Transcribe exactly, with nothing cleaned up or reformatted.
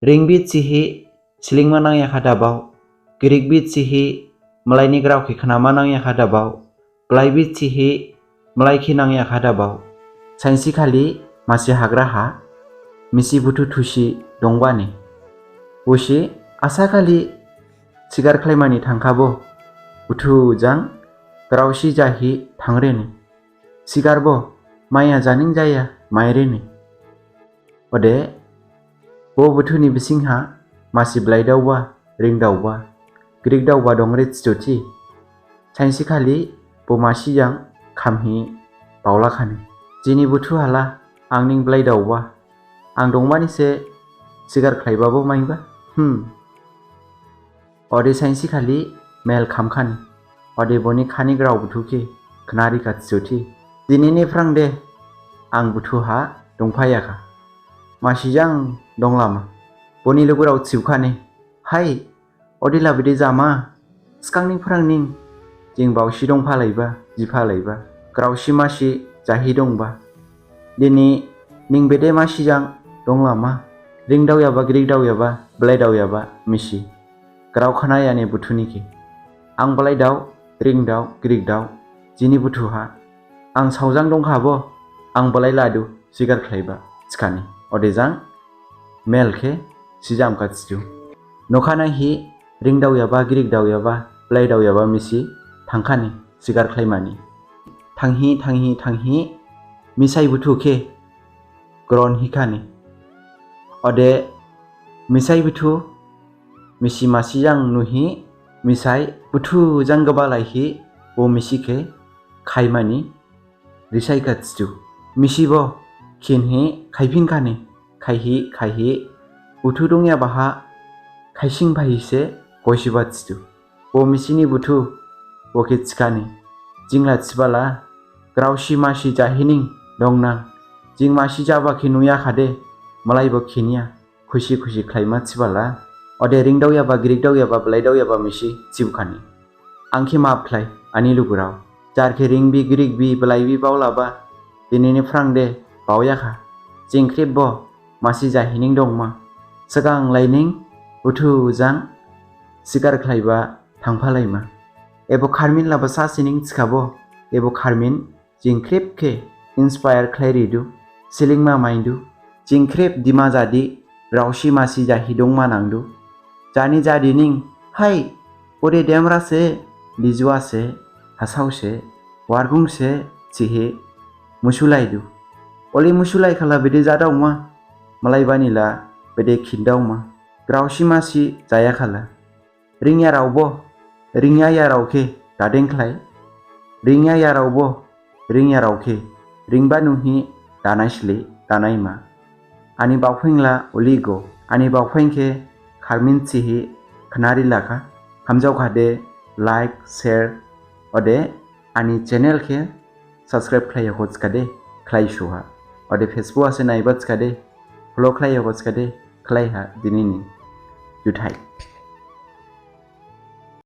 Ringbi thihi slingma nangyakha dabao, girikbi thihi malaini grao khe khnama nangyakha dabao, blaibi thihi malai khe nangyakha dabao. Sainsi khali masi hagra ha misi buthu thusi dongbani. Busi asa khali sigar khlaimani thangkhabo, buthu jang graosi jahi thangreni. Sigarbo maya janing jaya maireni. Ode bo buthuni bisingha masi blaidaoba, ringdaoba, girikdaoba dongre thidu thi. Sainsi khali bo masi jang khamhi baolakhani. Jini buthu hala ang ning blaidaoba, ang dongbani se sigar khlaibabo maiba. Hmm. Ode sainsi khali mel khamkhani. Ode boni khani grao buthu khe khnarikha thidu thi. Dinini phrang de ang buthu ha dongphayakha. Masi jang donglama. Boni lugurao thibukhani. Hai, odela bede jama. Sgangni phrang ning jing baosi dongphalaiba, jiphalaiba. Graosi masi jahi dongba. Dini ning bede masi jang donglama. Ringdaoyaba, girikdaoyaba, blaidaoyaba misi. Grao khnayane buthuni khe. Ang blaidao, ringdao, girikdao, jini buthu ha. Ang saojang dongkhabo, ang blailadu, sigar khlaiba, thikhani. Ode jang, mel khe, sijamkha thidu. Nokha naihi, ringdaoyaba, girikdaoyaba, blaidaoyaba misi, thangkhani, sigar khlaimani. Thanghi, thanghi, thanghi, misai buthu khe, gron hikhani. Ode, misai buthu, misi masi jang nuhi, misai buthu jang gabalaihi, bo misi khe khaimani risaikha thidu. Misibo khinhi khaiphinkhani, khaihi, khaihi, buthu dongyabaha, khaising phaihi se, goisiba thidu. Bo misini buthu, bo khe thikhani, jingla thibala, graosi masi jahining dongnang, jing masi jaba khe nuyakhade, malaibo khinya, khusi khusi khlaima thibala. Ode ringdaoyaba, girikdaoyaba, blaidaoyaba misi thibukhani. Ang khe maph khlai, ani lugurao. Jar khe ringbi, girikbi, blaibi baolaba, dinini phrang de baoyakha. Jing khripbo masi jahining dongma. Sgang laining buthu jang sigar khlaiba thangphalaima. Ebo kharmin laba sasining thikhabo, ebo kharmin jing khrip khe inspire khlairidu, slingma maidu, jing khrip Dima jadi, raosi masi jahi dongma nangdu. Jani jadi ning, hai, ode Demra se, Dijua se, Hasao se, Wargung se, thihi, musulaidu. Oli musulai khala bede jadaoma, malai bani la bede khindaoma, graosi masi jaya khala. Ringyaraobo, ringyayarao khe, dadeng khlai. Ringyayaraobo, ringyarao khe, ringba nuhi, danaisli, danaima. Ani baopheng la uligo, ani baopheng khe, kharmin thihi, khnari lakha, hamjaokhade, like, share, ode, ani channel khe, subscribe khlaiya khotskade, khlai suha. Ode Facebook ase naiba tskade, follow khlaiya khotskade, khlaiha dinini. Juthai.